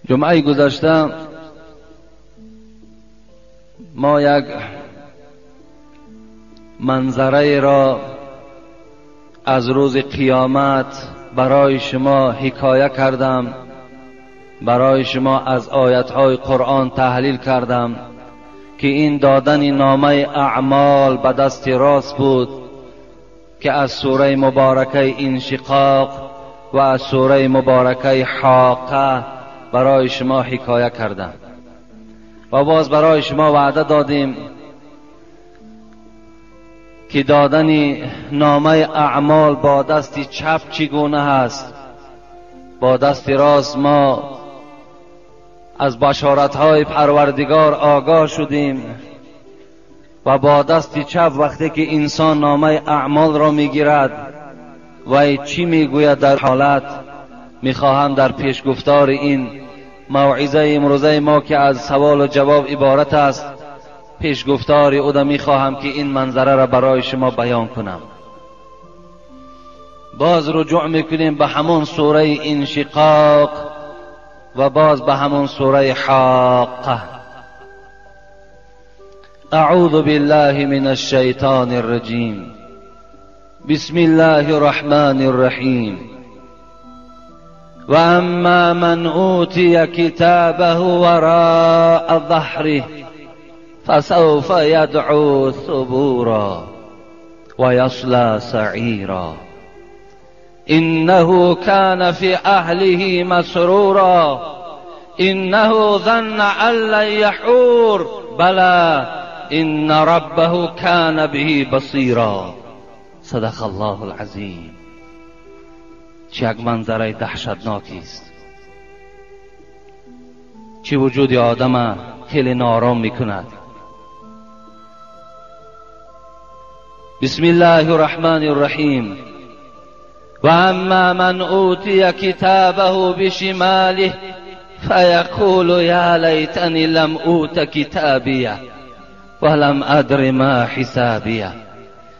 جمعه گذشته ما یک منظره را از روز قیامت برای شما حکایه کردم، برای شما از آیت‌های قرآن تحلیل کردم که این دادن نامه اعمال به دست راست بود که از سوره مبارکه انشقاق و از سوره مبارکه حاقه برای شما حکایه کردم و باز برای شما وعده دادیم که دادن نامه اعمال با دست چپ چگونه هست. با دست راست ما از بشارت‌های پروردگار آگاه شدیم و با دست چپ وقتی که انسان نامه اعمال را میگیرد و چی میگوید در حالت، میخواهم در پیشگفتار این موعظه امروزه ما که از سوال و جواب عبارت است، پیشگفتار او میخواهم که این منظره را برای شما بیان کنم. باز رجوع میکنیم به همون سوره انشقاق و باز به همون سوره حاقه. اعوذ بالله من الشیطان الرجیم، بسم الله الرحمن الرحیم. و اما من اوتی کتابه وراء ظهره فسوف يدعو ثبورا ويصلى سعيرا إنه كان في أهله مسرورا إنه ظن أن لن يحور بلى إن ربه كان به بصيرا. صدق الله العظیم. چه یک منظره دهشتناکی است، چه وجود آدم خیلی نارام میکند. بسم الله الرحمن الرحیم. و اما من اوتی کتابه بشماله فیقول یا لیتنی لم اوت کتابیه ولم ادر ما حسابیه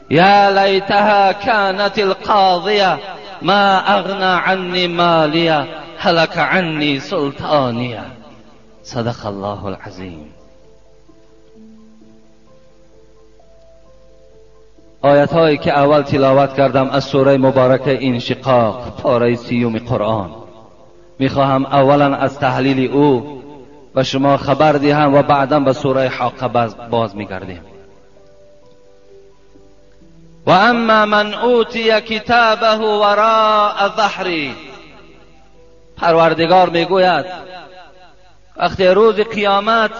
یا لیتها كانت القاضیه ما اغنى عنی مالیه هلك عنی سلطانیه. صدق الله العظیم. آیت هایی که اول تلاوت کردم از سوره مبارکه انشقاق، پاره 30 قرآن، میخواهم اولا از تحلیل او به شما خبر دهم و بعدا به سوره حاقه باز میگردیم. و اما من اوتی کتابه وراء ظهره، پروردگار میگوید وقتی روز قیامت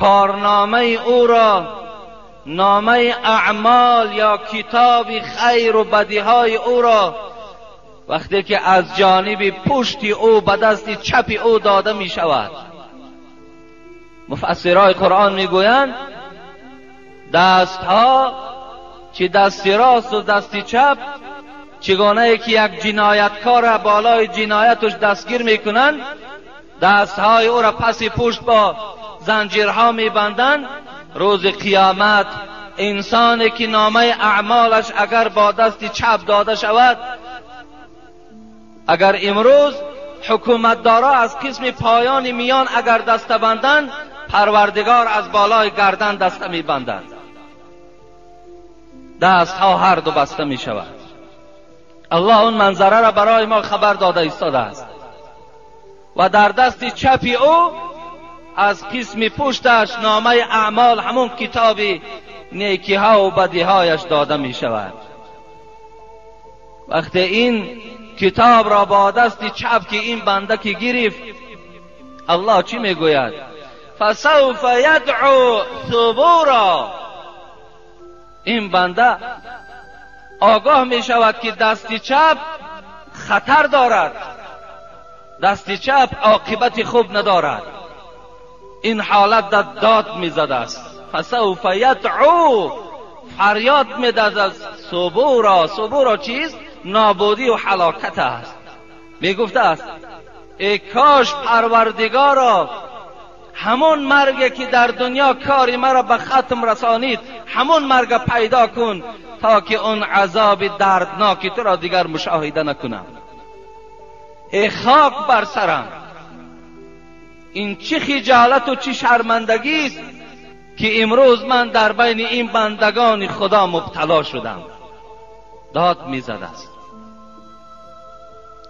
کارنامه او را، نامه اعمال یا کتاب خیر و بدیهای او را وقتی که از جانب پشت او به دست چپ او داده می شود، مفسرای قرآن می گویند دستها، چه دست راست و دست چپ، چگونه که یک جنایتکار بالای جنایتش دستگیر می کنند، دستهای او را پس پشت با زنجیرها می بندند. روز قیامت انسانی که نامه اعمالش اگر با دست چپ داده شود، اگر امروز حکومتدارا از قسم پایان میان اگر دست بندند، پروردگار از بالای گردن دست می بندند. دستها هر دو بسته می شود. الله اون منظره را برای ما خبر داده ایستاده است. و در دست چپ او از قسم پشتش نامه اعمال، همون کتاب نیکی ها و بدی هایش داده می شود. وقتی این کتاب را با دست چپ که این بنده که گرفت، الله چی می گوید؟ فسوف یدعو ثبورا. این بنده آگاه می شود که دست چپ خطر دارد، دست چپ عاقبت خوب ندارد. این حالت در داد می زده است. فسوف یدعو، فریاد می داد از ثبورا. ثبورا چیست؟ نابودی و هلاکت است. می گفته است ای کاش پروردگارا همون مرگ که در دنیا کاری مرا به ختم رسانید، همون مرگ پیدا کن تا که اون عذاب دردناک تو را دیگر مشاهده نکنم. ای خاک بر سرم، این چه خجالت و چه شرمندگی است که امروز من در بین این بندگان خدا مبتلا شدم. داد میزد است.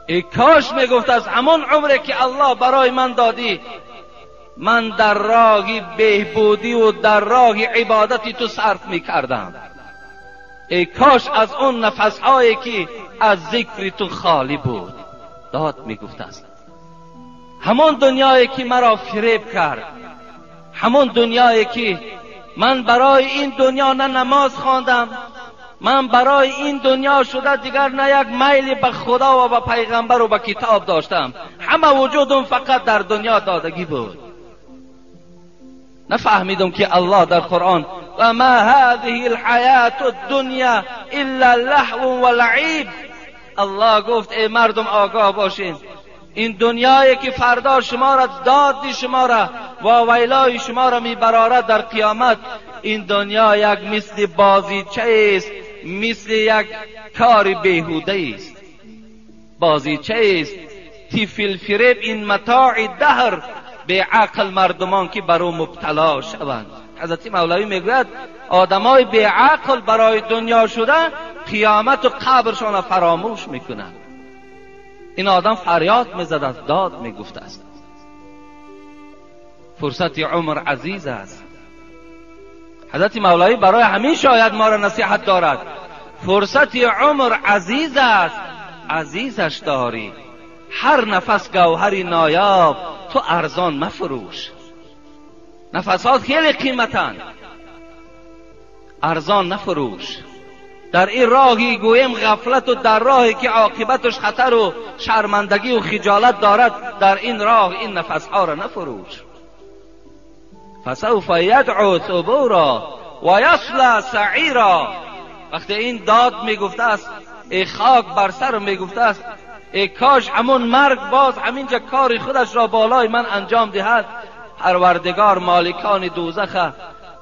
ای کاش میگفت از همان عمری که الله برای من دادی من در راه بهبودی و در راه عبادتی تو صرف میکردم. ای کاش از اون نفسهایی که از ذکر تو خالی بود. داد میگفت است. همان دنیایی که مرا فریب کرد، همان دنیایی که من برای این دنیا نه نماز خواندم، من برای این دنیا شده دیگر نه یک میل به خدا و به پیغمبر و به کتاب داشتم، همه وجودم فقط در دنیا دادگی بود. نفهمیدم که الله در قرآن و ما هذه الحیات الدنیا الا لهو و لعب. الله گفت ای مردم آگاه باشین، این دنیایی که فردا شما را داد شما را و ویلای شما را میبرارد در قیامت، این دنیا یک مثل بازیچه است، مثل یک کار بیهوده است، بازیچه است، طفل فریب، این متاع دهر، به عقل مردمان که بر او مبتلا شوند. حضرت مولوی میگوید آدمای به عقل برای دنیا شده قیامت و قبرشان فراموش میکنند. این آدم فریاد میزد است، داد میگفت است. فرصت عمر عزیز است. حضرت مولوی برای همین شاید ما را نصیحت دارد. فرصت عمر عزیز است، عزیزش داری. هر نفس گوهری نایاب، تو ارزان مفروش. نفسات خیلی قیمتند، ارزان نفروش. در این راهی گویم غفلت و در راهی که عاقبتش خطر و شرمندگی و خجالت دارد، در این راه این نفسها را نفروش. فسوف یدعو ثبورا و یصلی سعیرا. وقتی این داد میگفته است، ای خاک بر سر میگفته است، ای کاش همون مرگ باز همینجا کار خودش را بالای من انجام دهد. پروردگار مالکان دوزخ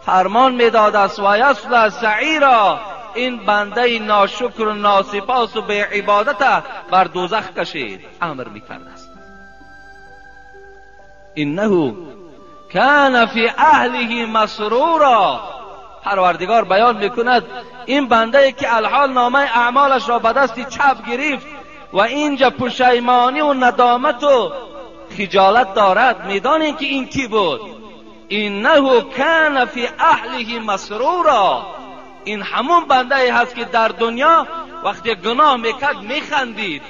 فرمان میداد است و یصلی سعیرا، این بنده ناشکر و ناسپاس و به عبادت بر دوزخ کشید. امر میکرد است. انه کان فی اهله مسرورا. پروردگار بیان میکند این بنده که الحال نامه اعمالش را به دست چپ گرفت و اینجا پشیمانی و ندامت و خجالت دارد، میدانیم که این کی بود. انه کان فی اهله مسرورا. این همون بنده هست که در دنیا وقتی گناه میکرد میخندید،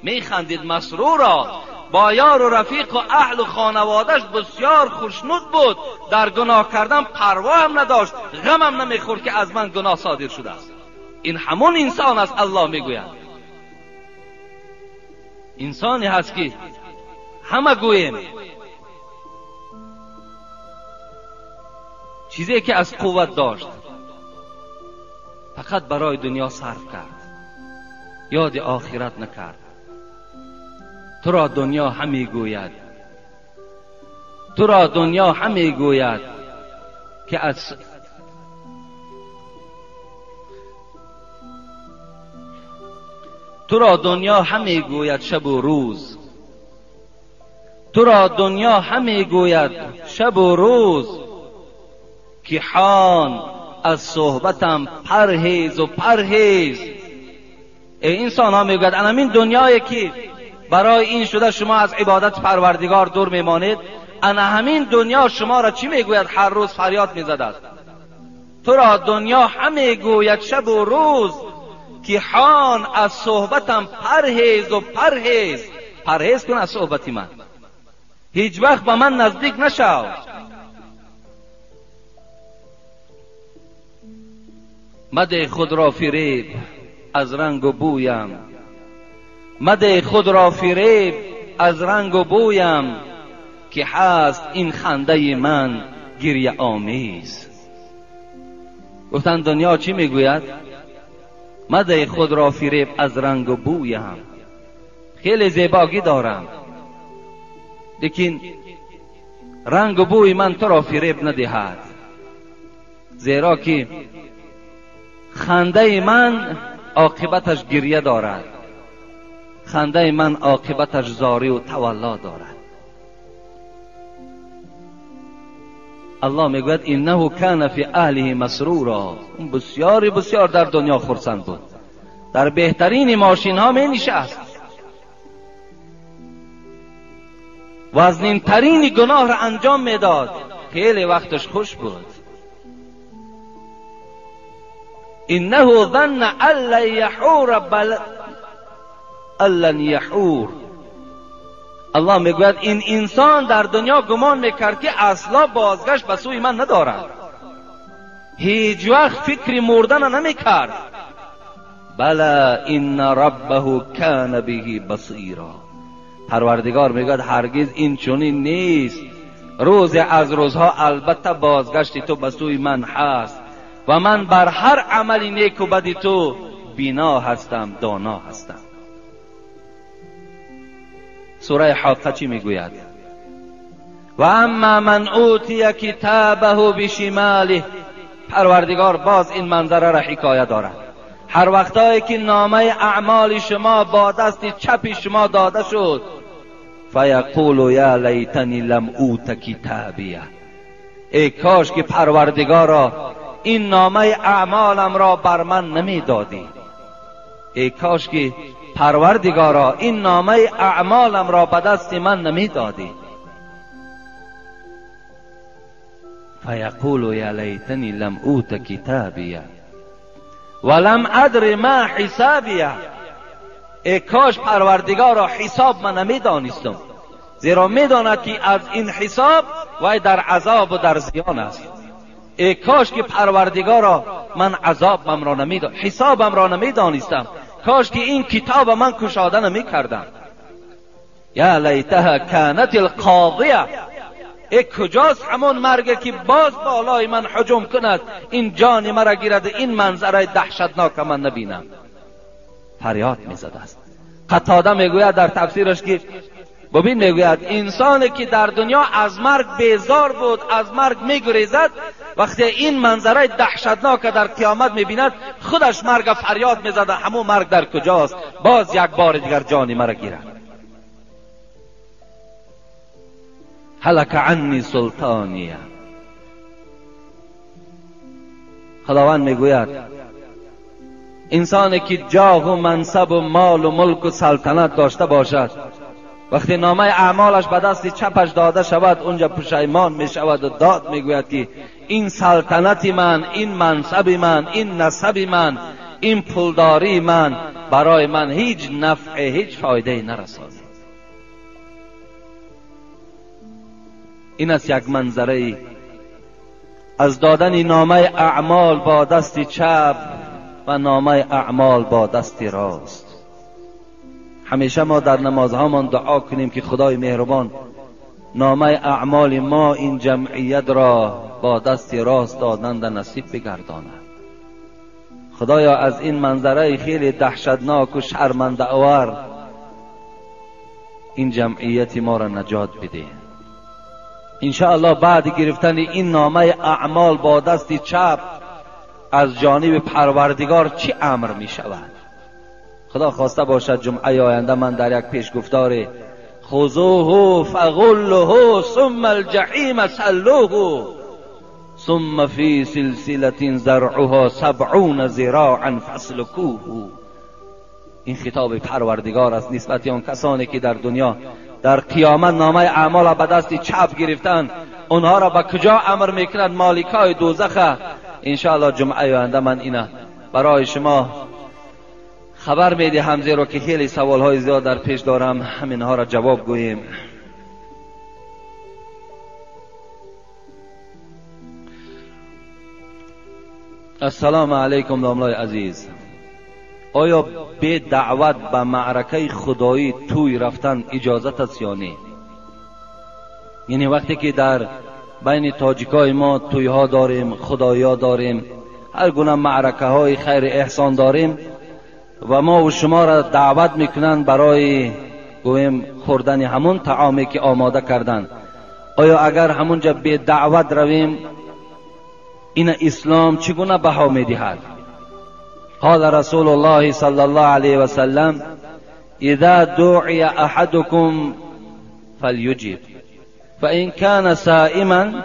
میخندید مسرورا، با یار و رفیق و اهل و خانوادش بسیار خوشنود بود، در گناه کردن پروا هم نداشت، غم هم نمیخورد که از من گناه صادر شده است. این همون انسان است. الله میگوید انسانی هست که همه گوییم چیزی که از قوت داشت فقط برای دنیا صرف کرد، یاد آخرت نکرد. تو را دنیا همی گوید، تو را دنیا همی گوید که از تو را دنیا همی گوید شب و روز، تو را دنیا همی گوید شب و روز که حان از صحبتم پرهیز و پرهیز. ای انسان ها میگوید انامین دنیایی که برای این شده شما از عبادت پروردگار دور میمانید، انا همین دنیا شما را چی میگوید؟ هر روز فریاد میزد است. تو را دنیا همی گوید شب و روز که حان از صحبتم پرهیز و پرهیز. پرهیز کن از صحبت من، هیچ وقت به من نزدیک نشو. مده خود را فریب از رنگ و بویم، مده خود را فریب از رنگ و بویم که هست این خنده من گریه آمیز. گفتن دنیا چی میگوید؟ مده خود را فریب از رنگ و بویم. خیلی زیباگی دارم، لیکن رنگ و بوی من تو را فریب ندهد، زیرا که خنده من عاقبتش گریه دارد، خنده من عاقبتش زاری و تولا دارد. الله میگوید انه کان فی اهله مسرورا. اون بسیار بسیار در دنیا خرسند بود، در بهترین ماشین ها می نشست، وزنین ترین گناه را انجام میداد، خیلی وقتش خوش بود. انه ظن ان لن یحور بل ان لن یحور. الله میگوید این انسان در دنیا گمان میکرد که اصلا بازگشت به سوی من ندارد، هیچ وقت فکر مردن نمیکرد. بلا ان ربه کان به بصیرا. پروردگار میگوید هرگز این چنین نیست، روز از روزها البته بازگشت تو به سوی من هست و من بر هر عمل نیک و بد تو بینا هستم، دانا هستم. سوره حاقه چی میگوید؟ و اما من اوتی کتابه بشماله. پروردگار باز این منظره را حکایه دارد. هر وقتایی که نامه اعمال شما با دست چپ شما داده شد، فیقول یا لیتنی لم اوت کتابیه. ای کاش که پروردگارا این نامه اعمالم را بر من نمیدادی، ای کاش که پروردگارا این نامه اعمالم را به دست من نمیدادی. فیقول یا لیتنی لم اوت کتابیه ولم ادر ما حسابیه. ای کاش پروردگارا حساب من نمیدانستم، زیرا میداند که از این حساب وی در عذاب و در زیان است. ای کاش که پروردگارا من عذابم را نمیدان، حسابم را نمیدانستم، کاش که این کتاب من کشاده نمیکردم. یا لیتها کانت القاضیه. ای کجاست همون مرگ که باز بالای من هجوم کند، این جان مرا گیرد، این منظره دهشتناک من نبینم. فریاد میزده است. قتاده میگوید در تفسیرش که ببین، میگوید انسانی که در دنیا از مرگ بیزار بود، از مرگ میگریزد، وقتی این منظره دهشتناک در قیامت میبیند، خودش مرگ فریاد میزده، همون مرگ در کجاست، باز یک بار دیگر جان مرا گیرد. هلک عنی سلطانیه. خداوند میگوید انسانی که جاه و منصب و مال و ملک و سلطنت داشته باشد، وقتی نامه اعمالش به دست چپش داده شود، اونجا پشیمان می شود و داد میگوید که این سلطنت من، این منصب من، این نسب من، این پولداری من برای من هیچ نفع، هیچ فایده نرساند. این است یک منظره از دادن نامه اعمال با دست چپ و نامه اعمال با دست راست. همیشه ما در نمازهامان دعا کنیم که خدای مهربان نامه اعمال ما این جمعیت را با دست راست دادن نصیب بگرداند. خدایا از این منظره خیلی دهشتناک و شرمنده آور این جمعیت ما را نجات بده. انشاءالله بعد گرفتن این نامه اعمال با دست چپ از جانب پروردگار چی امر می شود؟ خدا خواسته باشد جمعه آینده من در یک پیشگفتار خذوه فغلوه ثم الجحیم صلوه ثم فی سلسلة ذرعها 70 ذراعا فاسلکوه. این خطاب پروردگار است نسبت آن کسانی که در دنیا در قیامت نامه اعمال را به دست چپ گرفتن، اونها را به کجا امر میکند؟ مالکای دوزخ. انشاءالله جمعه آینده من اینا برای شما خبر میدهم، زیرا که خیلی سوالهای زیاد در پیش دارم، همینها را جواب گوییم. السلام علیکم داملای عزیز، آیا به دعوت به معرکه خدایی توی رفتن اجازت است یا نه؟ یعنی وقتی که در بین تاجیکای ما تویها داریم، خدایا داریم، هر گونه معرکه های خیر احسان داریم و ما و شما را دعوت میکنن برای گویم خوردن همون طعامی که آماده کردن، آیا اگر همونجا به دعوت رویم این اسلام چگونه بها میدهد؟ قال رسول الله صلى الله عليه وسلم: إذا دعي أحدكم فليجب، فإن كان صائما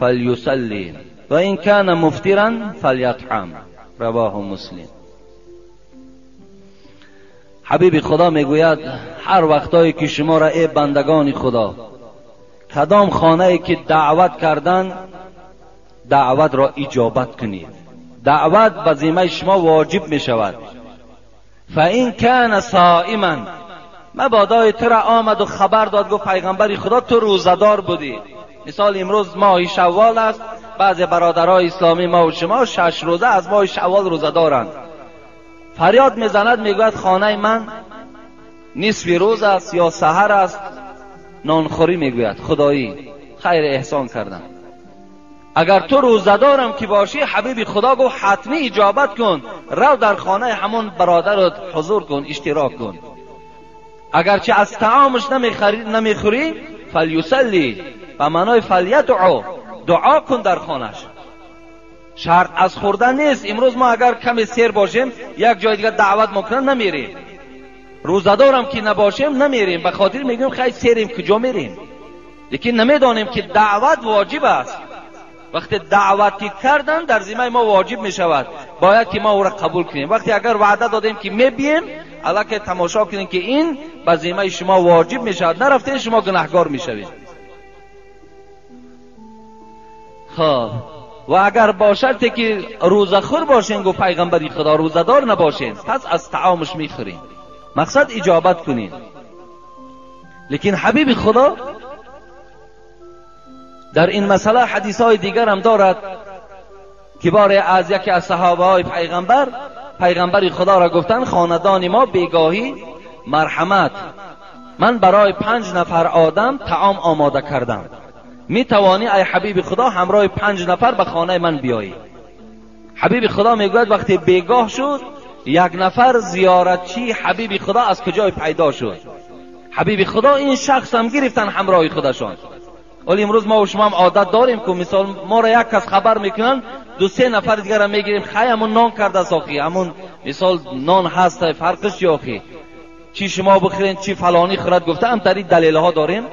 فليصلي، وإن كان مفطرا فليطعم. رواه مسلم. حبیب خدا میگوید هر وقتایی که شما را ای بندگان خدا کدام خانه ای که دعوت کردن، دعوت را اجابت کنید. دعوت به ذمه شما واجب می شود. فإن کان صائما، مبادای تو را آمد و خبر داد، گفت پیغمبر خدا تو روزه‌دار بودی. مثال امروز ماه شوال است، بعضی برادرای اسلامی ما و شما 6 روزه از ماه شوال روزه دارند. فریاد میزند، میگوید خانه من نصف روز است یا سحر است، نانخوری. میگوید خدایی خیر احسان کردم. اگر تو روزه‌دارم که باشی، حبیب خدا گفت حتمی اجابت کن، رو در خانه همون برادرت حضور کن، اشتراک کن. اگرچه از طعامش نمیخوری، فلیصلی، به معنای فلیدعو، دعا کن در خانهش. شرط از خوردن نیست. امروز ما اگر کمی سیر باشیم یک جای دیگه دعوت میکنن نمیریم، روزه‌دارم که نباشیم نمیریم، به خاطر میگیم خیلی سیریم کجا میریم، لیکن نمیدانیم که دعوت واجب است. وقتی دعوتی کردن در ذمه ما واجب می شود، باید که ما او را قبول کنیم. وقتی اگر وعده دادیم که میبیم، الکه تماشا کنیم که این به ذمه شما واجب می شود، نرفتین شما گناهکار می شوید. خب و اگر با شرطی که روزه خور باشین، گفت پیغمبر خدا روزه دار نباشین، پس از طعامش میخورین، مقصد اجابت کنین. لیکن حبیب خدا در این مسئله حدیث های دیگر هم دارد که باره از یکی از صحابه های پیغمبر، پیغمبر خدا را گفتن خاندان ما بیگاهی مرحمت، من برای 5 نفر آدم طعام آماده کردم، می توانی ای حبیب خدا همراه 5 نفر به خانه من بیایی؟ حبیب خدا میگوید وقتی بیگاه شد، یک نفر زیارتچی حبیب خدا از کجای پیدا شد. حبیب خدا این شخص هم گرفتن همراه خودشان. ولی امروز ما و شما هم عادت داریم که مثال ما را یک کس خبر میکنن، 2-3 نفر دیگر را میگیریم، خی همون نان کرده ساخی، همون مثال نان هست، فرقش یاخی، چی شما بخورین چی فلانی خورد، گفته هم در این دلیل ها داریم.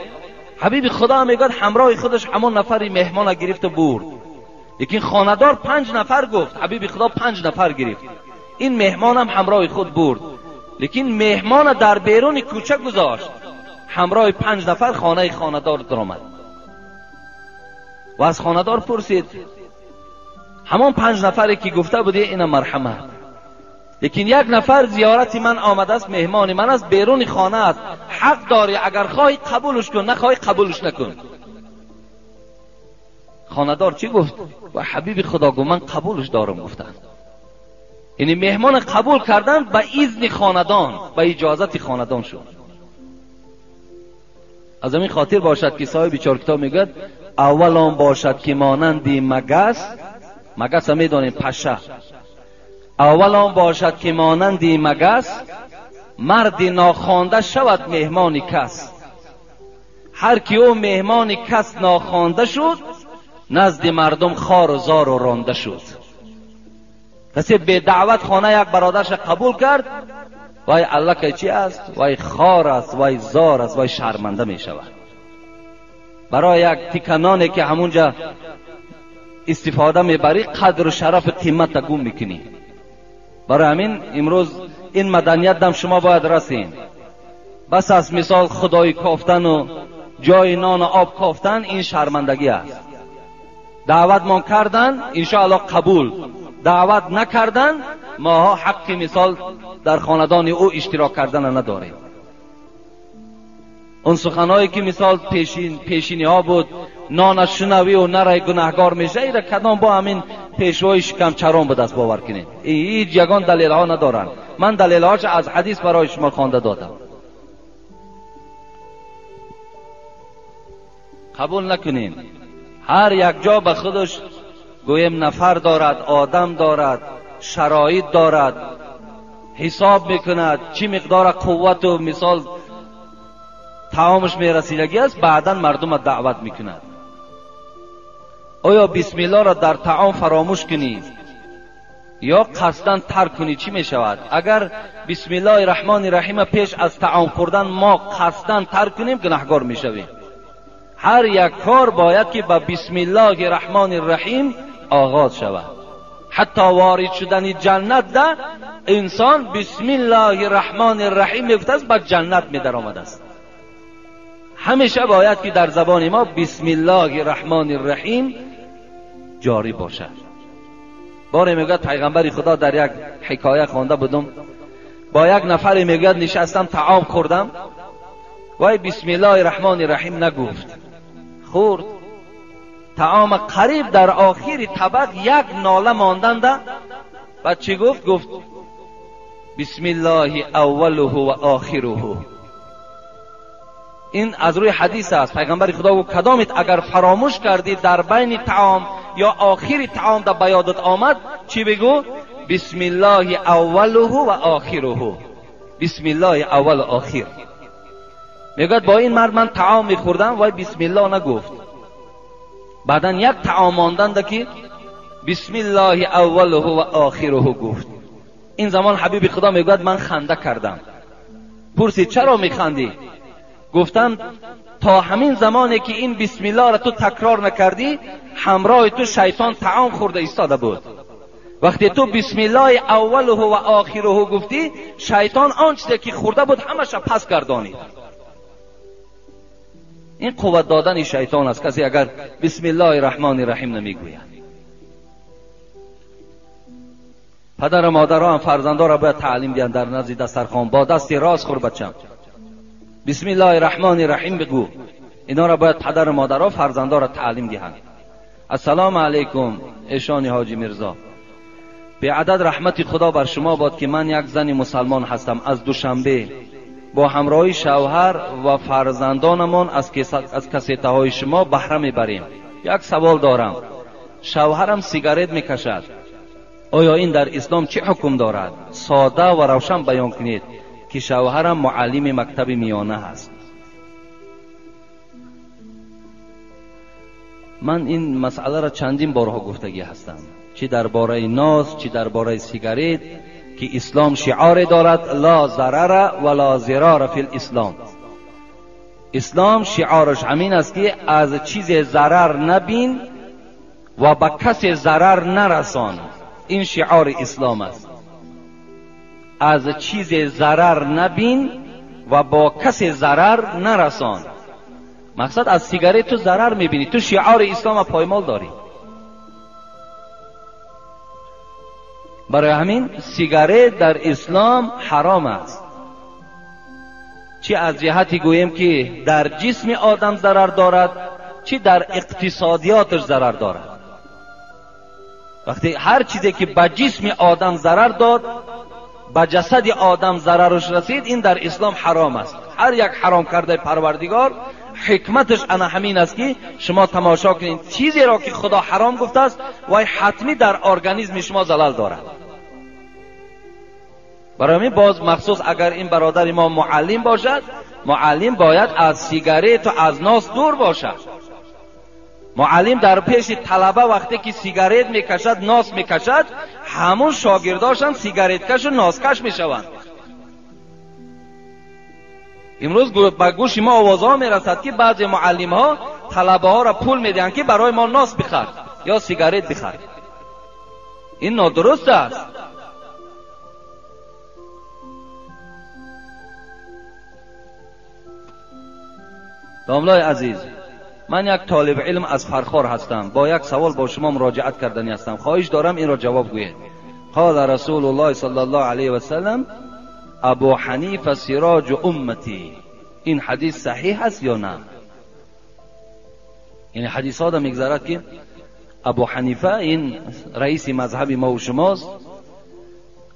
حبیب خدا هم میگوید همراه خودش همون نفری مهمان گرفت و برد. لیکن خانه‌دار 5 نفر گفت، حبیب خدا 5 نفر گرفت، این مهمان هم همراه خود برد. لیکن مهمان در بیرون کوچه گذاشت، همراه 5 نفر خانه خانه‌دار درآمد و از خانه‌دار پرسید همان 5 نفری که گفته بودی اینا مرحمت، لیکن یک نفر زیارت من آمده است، مهمان من است، بیرون خانه است، حق داری اگر خواهی قبولش کن، نخواهی قبولش نکن. خانه‌دار چی گفت؟ و حبیب خدا گفت من قبولش دارم. گفتن یعنی مهمان قبول کردن به اذن خاندان، به اجازت خاندان شد. از همین خاطر باشد که صاحب 4 کتاب میگوید اول آن باشد که مانند مگس، مگس هم میدانیم پشه، اول آن باشد که مانند مگس، مرد ناخوانده شود مهمان کس. هر کی او مهمان کس ناخوانده شد، نزد مردم خار و زار و رانده شد. کسی به دعوت خانه یک برادرش قبول کرد، وای الله که چی است؟ وای خار است، وای زار است، وای شرمنده می شود. برای یک تیکنانه که همونجا استفاده میبری، قدر و شرف قیمت گم میکنی. برای همین امروز این مدنیت دم شما باید رسین. بس از مثال خدای کافتن و جای نان و آب کافتن، این شرمندگی است. دعوت ما کردن انشاءالله قبول، دعوت نکردن ماها حق مثال در خاندان او اشتراک کردن نداریم. اون سخنهایی که مثال پیشینی ها بود، نان شنوی و نرای گناهگار میشه، ایره کدام با همین پیشوای شکم چران بود است. باور کنید هیچ یگان دلیل ها ندارن. من دلیل هاش از حدیث برای شما خوانده دادم. قبول نکنین. هر یک جا به خودش گویم نفر دارد، آدم دارد، شرایط دارد، حساب میکند چی مقدار قوت و مثال طعامش میرسیدگی است، بعدا مردم دعوت میکند. آیا بسم الله را در طعام فراموش کنی ё қасдан тарк кунӣ чӣ мешавад? Агар бисмиллоҳи раҳмони раҳима пеш аз таом хӯрдан мо қасдан тарк кунем, гунаҳгор мешавем. Ҳар як кор бояд ки ба бисмиллоҳи раҳмони раҳим оғоз шавад. Ҳатто ворид шудани ҷаннат да инсон бисмиллоҳи раҳмони раҳим мегуфтааст, ба ҷаннат медаромадааст. Ҳамеша бояд ки дар забони мо бисмиллоҳи раҳмони раҳим ҷорӣ бошад. Боре мегӯяд пайғамбари Худо дар як ҳикоя хонда будум, бо як нафаре мегӯяд нишастам таом хӯрдам, вай бисмиллоҳи раҳмони раҳим нагуфт, хӯрд таома, қариб дар охири табақ як нола монданда, баъд чӣ гуфт? Гуфт бисмиллоҳи аввалуҳу ва охируҳу. Ин аз рӯи ҳадис аст. Пайғамбари Худо гуфт кадомит агар фаромӯш кардӣ дар байни таом ё охири таом да ба ёдат омад, чӣ бигӯ? Бисмиллоҳи аввалуҳу ва охируҳу. Бисмиллоҳи аввал ва охир. Мегӯяд бо ин мард ман таом мехӯрдам, вай бисмиллоҳ нагуфт. Баъдан як таом монданда ки бисмиллоҳи аввалуҳу ва охируҳу гуфт. Ин замон ҳабиби Худо мегӯяд ман ханда кардам. Пурсид чаро механдӣ? Гуфтам то ҳамин замоне ки ин бисмиллоҳро ту такрор накардӣ, ҳамроҳи ту шайтон таом хӯрда истода буд. Вақте ту бисмиллоҳи аввалуҳу ва охируҳу гуфтӣ, шайтон он чизе ки хӯрда буд ҳамаша пас гардонид. Ин қувват додани шайтон аст, касе агар бисмиллоҳи раҳмони раҳим намегӯяд. Падару модарҳо ҳам фарзандонро бояд таълим диҳанд дар назди дастархон бо дасти рост хӯр бачам, бисмиллоҳи раҳмони раҳим бигӯ. Инҳоро бояд падару модарҳо фарзандонро таълим диҳанд. Ассалому алайкум эшони ҳоҷи Мирзо, беадад раҳмати Худо бар шумо бод ки ман як зани мусалмон ҳастам аз Душанбе. Бо ҳамроҳи шавҳар ва фарзандонамон аз кассетаҳои шумо баҳра мебарем. Як савол дорам. Шавҳарам сигарет мекашад. Оё ин дар ислом чӣ ҳукм дорад? Сода ва равшан баён кунед ки шавҳарам муаллими мактаби миёна ҳаст. Ман ин масъаларо чандин борҳо гуфтагӣ ҳастам, чӣ дар бораи ноз, чӣ дар бораи сигарет, ки ислом шиоре дорад ла зарара ва ла зирара фил ислом. Ислом шиораш ҳамин аст ки аз чизе зарар набин ва ба касе зарар нарасон. Ин шиори ислом аст. Аз чизе зарар набин ва бо касе зарар нарасон. Мақсад аз сигарет ту зарар мебинӣ, ту шиори ислома поймол дорӣ. Барои ҳамин сигарет дар ислом ҳаром аст. Чӣ аз ҷиҳати гӯем ки дар ҷисми одам зарар дорад, чӣ дар иқтисодиёташ зарар дорад. Вақте ҳар чизе ки ба ҷисми одам зарар дод, ба ҷасади одам зарараш расид, ин дар ислом ҳаром аст. Ҳар як ҳаром кардаи Парвардигор ҳикматаш ана ҳамин аст ки шумо тамошо кунед чизеро ки Худо ҳаром гуфтааст, вай ҳатмӣ дар организми шумо залал дорад. Барои ҳамин боз махсус агар ин бародари мо муаллим бошад, муаллим бояд аз сигарету аз нос дур бошад. Муаллим дар пеши талаба вақте ки сигарет мекашад, нос мекашад, ҳамун шогирдошам сигареткашу носкаш мешаванд. Имрӯз ба гӯши мо овозҳо мерасад ки баъзе муаллимҳо талабаҳоро пул медиҳанд ки барои мо нос бихар ё сигарет бихар. Ин нодуруст аст. Домлои азиз, ман як толиби илм аз Фархор ҳастам. Бо як савол бо шумо муроҷиат кардани ҳастам. Хоҳиш дорам инро ҷавоб гӯед. Қола Расулуллоҳ саллаллоҳу алайҳи васаллам Абу Ҳанифа сироҷу уммати. Ин ҳадис саҳиҳ аст ё на? Яъне ҳадисҳо да мегзарад ки Абу Ҳанифа ин раиси мазҳаби мо ва шумост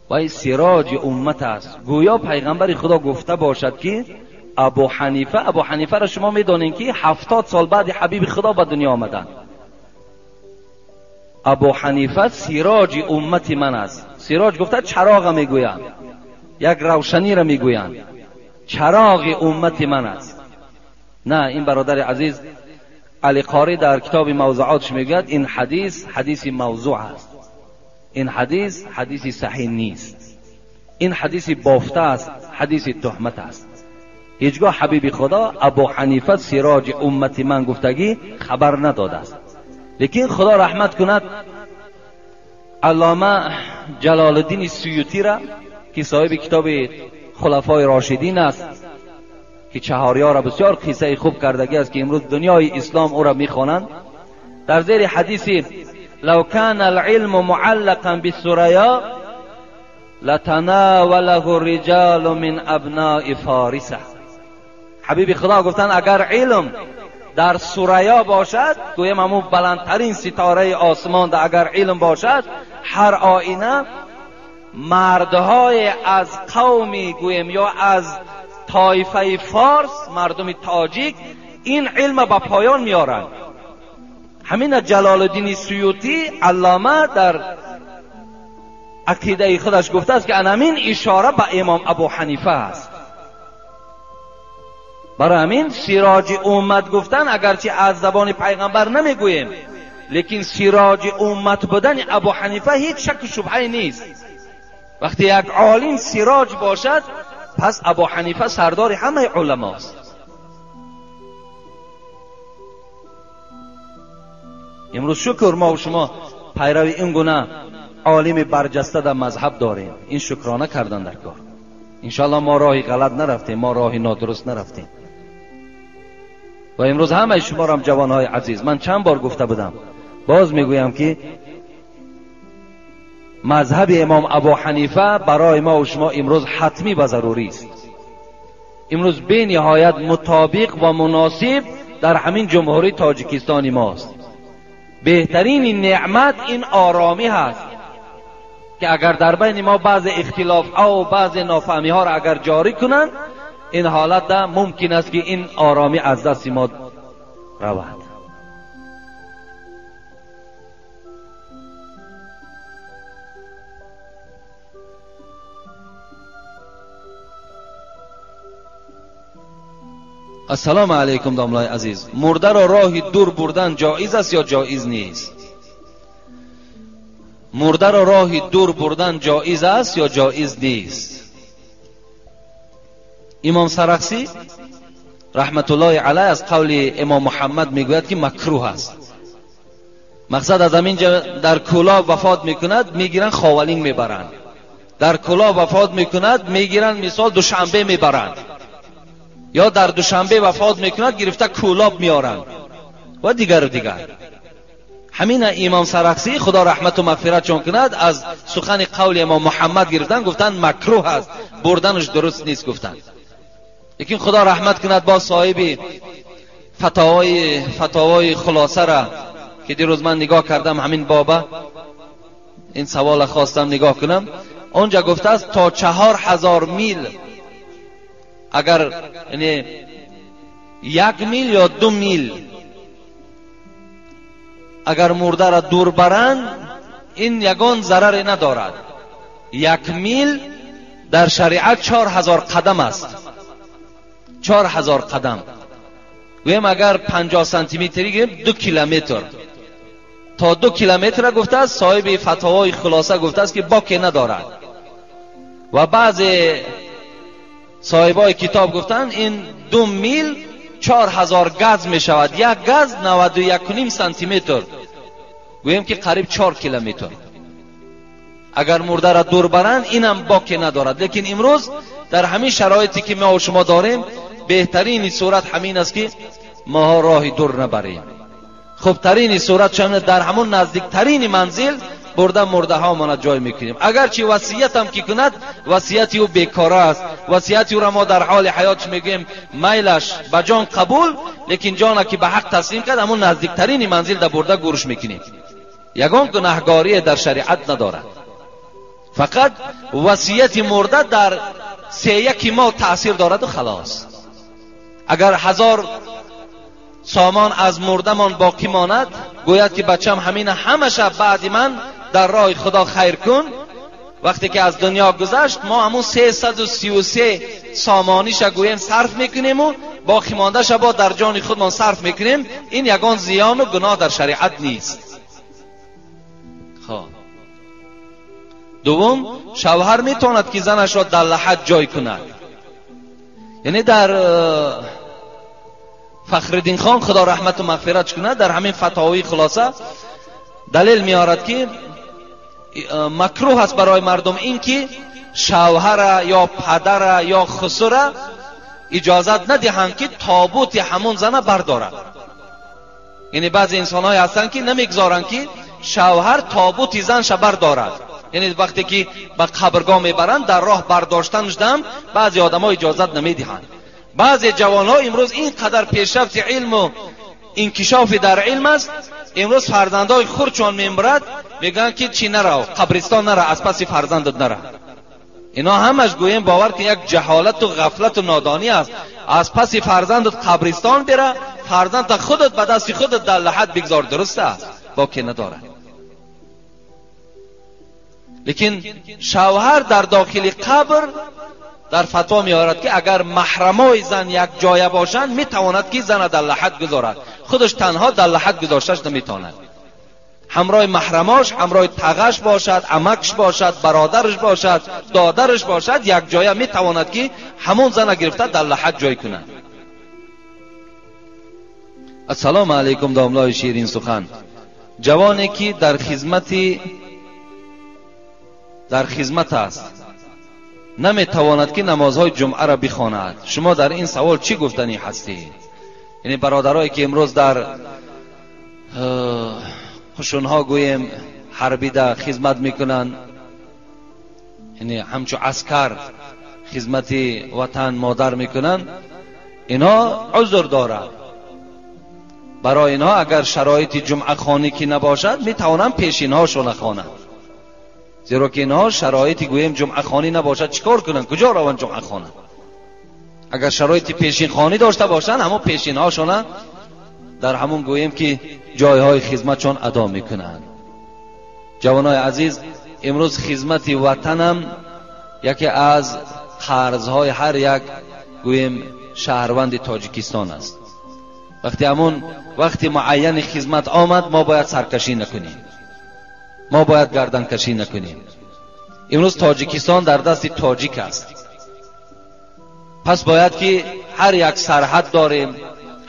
ва ин сироҷи уммат аст. Гӯё пайғамбари Худо гуфта бошад ки Абу Ҳанифа, Абу Ҳанифаро шумо медонед ки 70 сол баъди ҳабиби Худо ба дунё омаданд. Абу Ҳанифа сироҷи уммати ман аст. Сироҷ гуфта чароға мегӯянд, як равшаниро мегӯянд. Чароғи уммати ман аст. На, ин бародари азиз Али Қори дар китоби мавзуотш мегӯяд ин ҳадис ҳадиси мавзӯъ аст. Ин ҳадис ҳадиси саҳеҳ нест, ин ҳадиси бофта аст, ҳадиси туҳмат аст. Ҳеҷгоҳ ҳабиби Худо Абу Ҳанифа сироҷи уммати ман гуфтагӣ хабар надодааст. Лекин Худо раҳмат кунад аллома Ҷалолуддини Суютиро ки соҳиби китоби Хулафои Рошидин аст, ки чаҳориёро бисёр қиссаи хуб кардагӣ аст, ки имрӯз дунёи ислом ӯро мехонанд, дар зери ҳадиси лав кана алилму муаллақан биссурая латанавалаҳу риҷалу мин абнаи фориса. Ҳабиби Худо гуфтанд агар илм дар сурая бошад, гӯем ҳамун баландтарин ситораи осмон агар илм бошад, ҳар оина мардҳое аз қавми гӯем ё аз тоифаи форс, мардуми тоҷик, ин илма ба поён меоранд. Ҳамина Ҷалолуддини Суютӣ аллома дар ақидаи худаш гуфтааст ки анамин ишора ба имом Абу Ҳанифа аст. Барои ҳамин сироҷи уммат гуфтан агарчи аз забони пайғамбар намегӯем, лекин сироҷи уммат будани Абу Ҳанифа ҳеҷ шаку шубҳае нест. Вақте як олим сироҷ бошад, пас Абу Ҳанифа сардори ҳамаи уламост. Имрӯз шукр мо шумо пайрави ин гуна олими барҷаста дар мазҳаб дорем. Ин шукрона кардан дар кор. Иншоаллоҳ мо роҳи ғалат нарафтем, мо роҳи нодуруст нарафтем. Ва имрӯз ҳамаи шуморам ҷавонҳои азиз, ман чанд бор гуфта будам, боз мегӯям ки мазҳаби имом Абу Ҳанифа барои мо ва шумо имрӯз ҳатмӣ ва зарурӣ аст. Имрӯз бениҳоят мутобиқ ва муносиб дар ҳамин ҷумҳурии Тоҷикистони мост. Беҳтарини неъмат ин оромӣ ҳаст ки агар дар байни мо баъзе ихтилофҳо ва баъзе нофаҳмиҳоро агар ҷорӣ кунанд, ин ҳолат мумкин аст ки ин оромӣ аз дасти мо равад. Ассалому алайкум домлаи азиз. Мурдаро роҳи дур бурдан ҷоиз аст ё ҷоиз нест? Мурдаро роҳи дур бурдан ҷоиз аст ё ҷоиз нест? Имом Сарахсӣ раҳматуллоҳи алайҳ аз қавли имом Муҳаммад мегӯяд ки макрӯҳ аст. Мақсад аз ҳамин ҷо дар Кӯлоб вафот мекунад, мегиранд Ховалинг мебаранд. Дар Кӯлоб вафот мекунад, мегиранд мисол Душанбе мебаранд. Ё дар Душанбе вафот мекунад, гирифта Кӯлоб меоранд ва дигару дигар. Ҳамина имом Сарахсӣ Худо раҳмату мағфиратшон кунад аз сухани қавли имом Муҳаммад гирифтан, гуфтанд макрӯҳ аст, бурданаш дуруст нест гуфтанд. Лекин Худо раҳмат кунад бо соҳиби фатовои хулосара ки дирӯз ман нигоҳ кардам ҳамин боба, ин савола хостам нигоҳ кунам, онҷа гуфтааст то 4000 мил, агар яъне 1 мил ё 2 мил агар мурдаро дур баранд, ин ягон зараре надорад. 1 мил дар шариат 4000 қадам аст. 4000 қадам. Гӯем агар 50 сантиметрӣ гирем 2 километр. То 2 километра гуфтааст соҳиби фатвои хулоса гуфтааст ки боке надорад. Ва баъзе соҳибои китоб гуфтанд ин 2 мил 4000 газ мешавад. Як газ 91.5 сантиметр. Гӯем ки қариб 4 километр. Агар мурдаро дур баранд инам боке надорад. Лекин имрӯз дар ҳамин шароите ки мо шумо дорем, беҳтарини сурат ҳамин аст ки моҳо роҳи дур набарем. Хубтарини сурат чунин дар ҳамон наздиктарини манзил бурда мурдаҳомона ҷой мекунем. Агарчи васиятам ки кунад, васияти ӯ бекора аст. Васияти ӯро мо дар ҳоли ҳаётш мегӯем майлаш ба ҷон қабул, лекин ҷона ки ба ҳақ таслим кард, ҳамон наздиктарини манзил да бурда гурш мекунем. Ягон гунаҳгорие дар шариат надорад. Фақат васияти мурда дар 3 мо таъсир дораду халос. Агар 1000 сомон аз мурдамон боқӣ монад, гӯяд ки бачам ҳамина ҳамаша баъди ман дар роҳи Худо хайр кун, вақте ки аз дунё гузашт, мо ҳамун 333 сомониша гӯем сарф мекунему боқӣ мондаша бо дар ҷони худмон сарф мекунем. Ин ягон зиёну гуноҳ дар шариат нест. Хоб. Дуввум, шавҳар метавонад ки занашро дар лаҳад ҷой кунад. Яъне дар Фахриддин хон, худо раҳмату мағфиратш кунад, дар ҳамин фатвои хулоса далел меорад ки макрӯҳ аст барои мардум ин ки шавҳара ё падара ё хусура иҷозат надиҳанд ки тобути ҳамон зана бардорад. Яъне баъзе инсонҳое ҳастанд ки намегузоранд ки шавҳар тобути занша бардорад. Яъне вақте ки ба қабргоҳ мебаранд, дар роҳ бардоштанашдам баъзе одамҳо иҷозат намедиҳанд. Баъзе ҷавонҳо имрӯз ин қадар пешрафти илму инкишофи дар илм аст, имрӯз фарзандҳои хурдшон мемирад, мегӯянд ки чӣ нарав, қабристон нара, аз паси фарзандат нара. Ино ҳамаш гӯем бовар ки як ҷаҳолату ғафлату нодонӣ аст. Аз паси фарзандат қабристон бира, фарзандта худат ба дасти худат дар лаҳад бигзор, дуруст аст, боке надорад. Лекин шавҳар дар дохили қабр дар фатво меорад ки агар маҳрамои зан як ҷоя бошанд, метавонад ки зана дар лаҳад гузорад. Худаш танҳо дар лаҳад гузошташ наметавонад. Ҳамроҳи маҳрамош, ҳамроҳи тағаш бошад, амакш бошад, бародараш бошад, додараш бошад, як ҷоя метавонад ки ҳамон зана гирифта дар лаҳад ҷой кунад. Ассалому алайкум, домлои ширин сухан. Ҷавоне ки дар хизмат аст, наметавонад ки намозҳои ҷумъаро бихонад. Шумо дар ин савол чӣ гуфтанӣ ҳастед? Яъне бародарое ки имрӯз дар қушунҳо гӯем ҳарбида хизмат мекунанд, яъне ҳамчу аскар хизмати ватан модар мекунанд, инҳо узр дорад. Барои инҳо агар шароити ҷумъахонӣ ки набошад, метавонанд пешинҳошона хонанд. Зеро ки инҳо шароити гӯем ҷумъахонӣ набошад, чӣ кор кунанд? Куҷо раванд ҷумъахона? Агар шароити пешинхонӣ дошта бошанд, ҳамон пешинҳошона дар ҳамон гӯем ки ҷойҳои хизматшон адо мекунанд. Ҷавонои азиз, имрӯз хизмати ватанам яке аз қарзҳои ҳар як гӯем шаҳрванди Тоҷикистон аст. Вақти ҳамон вақти муайяни хизмат омад, мо бояд саркашӣ накунем, мо бояд гарданкашӣ накунем. Имрӯз Тоҷикистон дар дасти тоҷик аст. Пас бояд ки ҳар як сарҳад дорем,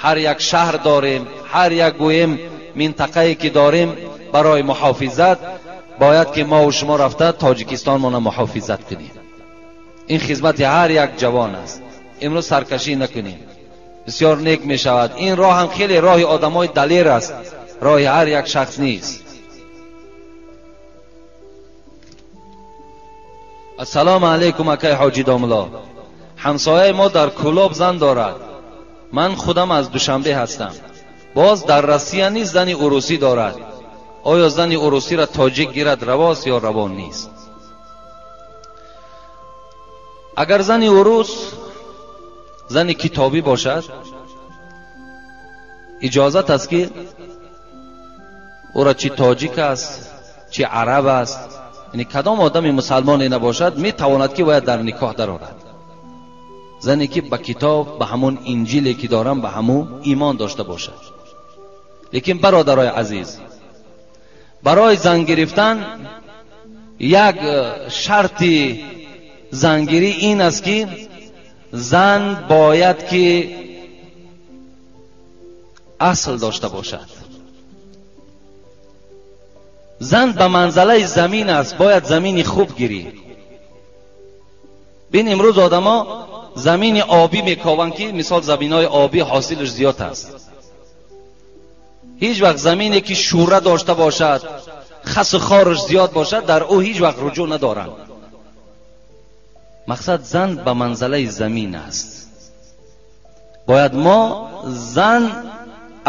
ҳар як шаҳр дорем, ҳар як гӯем минтақае ки дорем барои муҳофизат, бояд ки мо ва шумо рафта Тоҷикистонмона муҳофизат кунем. Ин хизмати ҳар як ҷавон аст. Имрӯз саркашӣ накунем, бисёр нек мешавад. Ин роҳ ҳам хеле роҳи одамои далер аст, роҳи ҳар як шахс нест. Ассалому алайкум, акай ҳоҷи домло. Ҳамсояи мо дар Кӯлоб зан дорад. Ман худам аз Душанбе ҳастам. Боз дар Россия низ зани урусӣ дорад. Оё зани урусиро тоҷик гирад равост ё раво нест? Агар зани урус зани китобӣ бошад, иҷозат аст ки ӯро чӣ тоҷик аст, чӣ араб аст, яъне кадом одами мусалмоне набошад, метавонад ки бояд дар никоҳ дарорад. Зане ки ба китоб, ба ҳамон инҷиле ки дорам, ба ҳамон имон дошта бошад. Лекин бародарои азиз, барои зан гирифтан як шарти зангирӣ ин аст ки зан бояд ки асл дошта бошад. Зан ба манзалаи замин аст, бояд замини хуб гирӣ. Бин, имрӯз одамо замини обӣ мекованд ки мисол заминҳои обӣ ҳосилаш зиёд аст. Ҳеҷ вақт замине ки шӯра дошта бошад, хасу хораш зиёд бошад, дар ӯ ҳеҷ вақт руҷӯъ надоранд. Мақсад зан ба манзалаи замин аст. Бояд мо зан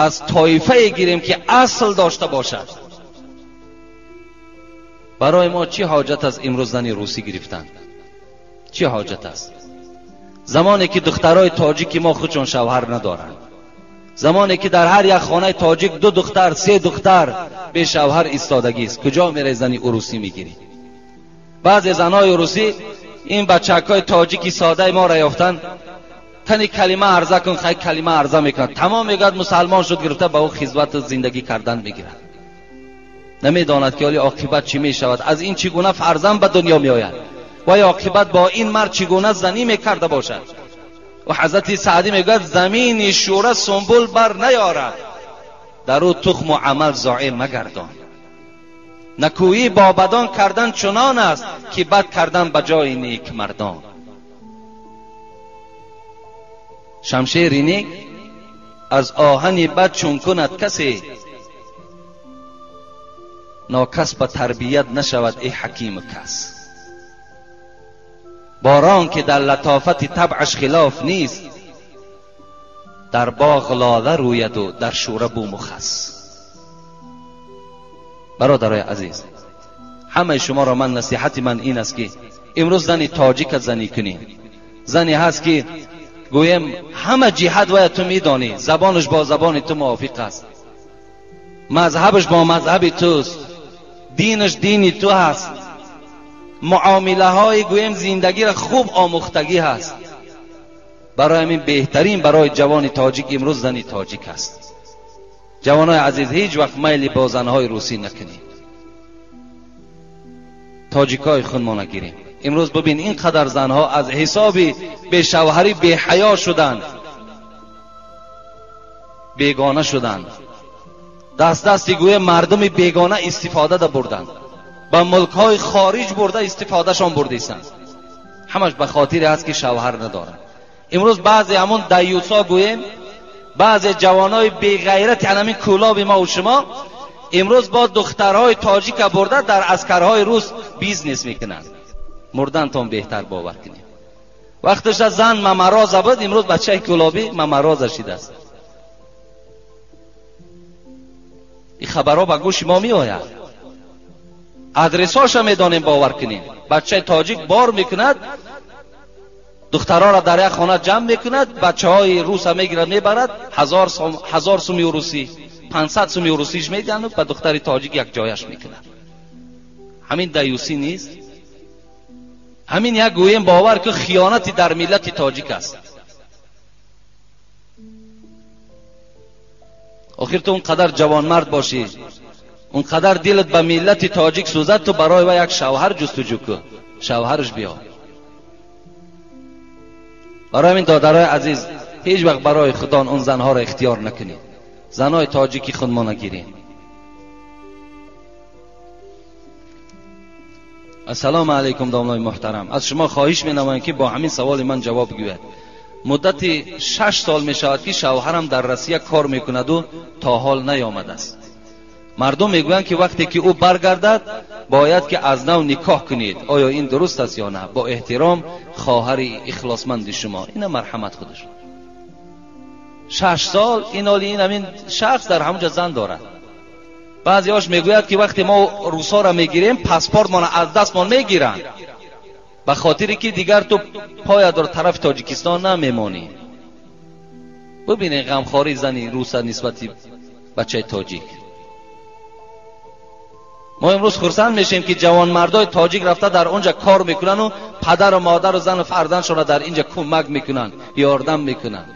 аз тоифае гирем ки асл дошта бошад. Барои мо чӣ ҳоҷат аст имрӯз зани русӣ гирифтан? Чӣ ҳоҷат аст? Замоне ки духтарои тоҷики мо худшон шавҳар надоранд, замоне ки дар ҳар як хонаи тоҷик 2 духтар, 3 духтар бешавҳар истодагист, куҷо мераи зани урусӣ мегирӣ? Баъзе занҳои урусӣ ин бачакҳои тоҷики содаи моро ёфтанд, тани калима арза кун, хай калима арза мекунад, тамом мегӯяд мусалмон шуд, гирифта ба ӯ хизмату зиндагӣ кардан мегирад. Намедонад ки оли оқибат чӣ мешавад, аз ин чӣ гуна фарзанд ба дунё меояд ва ё оқибат бо ин мард чӣ гуна занӣ мекарда бошад. Ва ҳазрати Саъдӣ мегӯяд замини шӯра сунбул бар наёрад, дар ӯ тухму амал зоеъ магардон. Накӯӣ бо бадон кардан чунон аст ки бад кардан ба ҷои некмардон. Шамшери нек аз оҳани бад чун кунад касе, нокас ба тарбият нашавад эй ҳакиму кас. Борон ки дар латофати табъаш хилоф нест, дар боғ лола рӯяду дар шӯра буму хас. Бародарои азиз, ҳамаи шуморо ман насиҳати ман ин аст ки имрӯз зани тоҷика занӣ кунӣ. Зане ҳаст ки гӯем ҳама ҷиҳат вая ту медонӣ, забонаш бо забони ту мувофиқ аст, мазҳабаш бо мазҳаби туст, динаш дини ту ҳаст, муомилаҳои гӯем зиндагиро хуб омӯхтагӣ ҳаст. Барои ҳамин беҳтарин барои ҷавони тоҷик имрӯз зани тоҷик аст. Ҷавонои азиз, ҳеҷ вақт майли бо занҳои русӣ накунед, тоҷикҳои худмона гирем. Имрӯз бибин ин қадар занҳо аз ҳисоби бешавҳарӣ беҳаё шуданд, бегона шуданд, даст дасти гӯя мардуми бегона истифода бурданд, ба мулкҳои хориҷ бурда истифодашон бурдистанд. Ҳамаш ба хотире ҳаст ки шавҳар надоранд. Имрӯз баъзе ҳамон даюсо гӯем, баъзе ҷавонои беғайрати ҳамин кӯлоби мо ва шумо имрӯз бо духтарҳои тоҷика бурда дар аскарҳои рус бизнес мекунанд. Мурдантон беҳтар бовар кунед. Вақташа зан мамароза буд, имрӯз бачаи кӯлобӣ мамароза шидааст. Ин хабарҳо ба гӯши мо меояд, адресҳоша медонем, бовар кунем. Бачаи тоҷик бор мекунад, духтарҳоро дар як хона ҷамъ мекунад, бачаҳои руса мегирад мебарад, 1000 суми русӣ, 500 суми русиш медиҳанд, ба духтари тоҷик як ҷояш мекунад. Ҳамин даюсӣ нест? Ҳамин як гӯем бовар ки хиёнати дар миллати тоҷик аст. Охир ту он қадар ҷавонмард бошӣ, он қадар дилат ба миллати тоҷик сӯзад, ту барои вай як шавҳар ҷустуҷӯ кун, шавҳараш биё. Барои ҳамин додарои азиз, ҳеҷ вақт барои худон он занҳоро ихтиёр накунед, занҳои тоҷики худмо нагирем. Ассалому алайкум домлои муҳтарам, аз шумо хоҳиш менамоям ки бо ҳамин саволи ман ҷавоб гӯяд. Муддати 6 сол мешавад ки шавҳарам дар Россия кор мекунаду то ҳол наёмадааст. Мардум мегӯянд ки вақте ки ӯ баргардад бояд ки аз нав никоҳ кунед. Оё ин дуруст аст ё на? Бо эҳтиром, хоҳари ихлосманди шумо. Ина марҳамат худаш. 6 сол ин оли ин ҳамин шахс дар ҳамонҷо зан дорад. Баъзеҳош мегӯяд ки вақте мо русҳоро мегирем паспортмонро аз дастмон мегиранд, ба хотире ки дигар ту поят дар тарафи Тоҷикистон намемонӣ. Бибинед ғамхории зани руса нисбати бачаи тоҷик. Мо имрӯз хурсанд мешем ки ҷавонмардои тоҷик рафта дар онҷа кор мекунанд ва падару модару зану фарзандшонро дар инҷа кӯмак мекунанд, ёрдам мекунанд.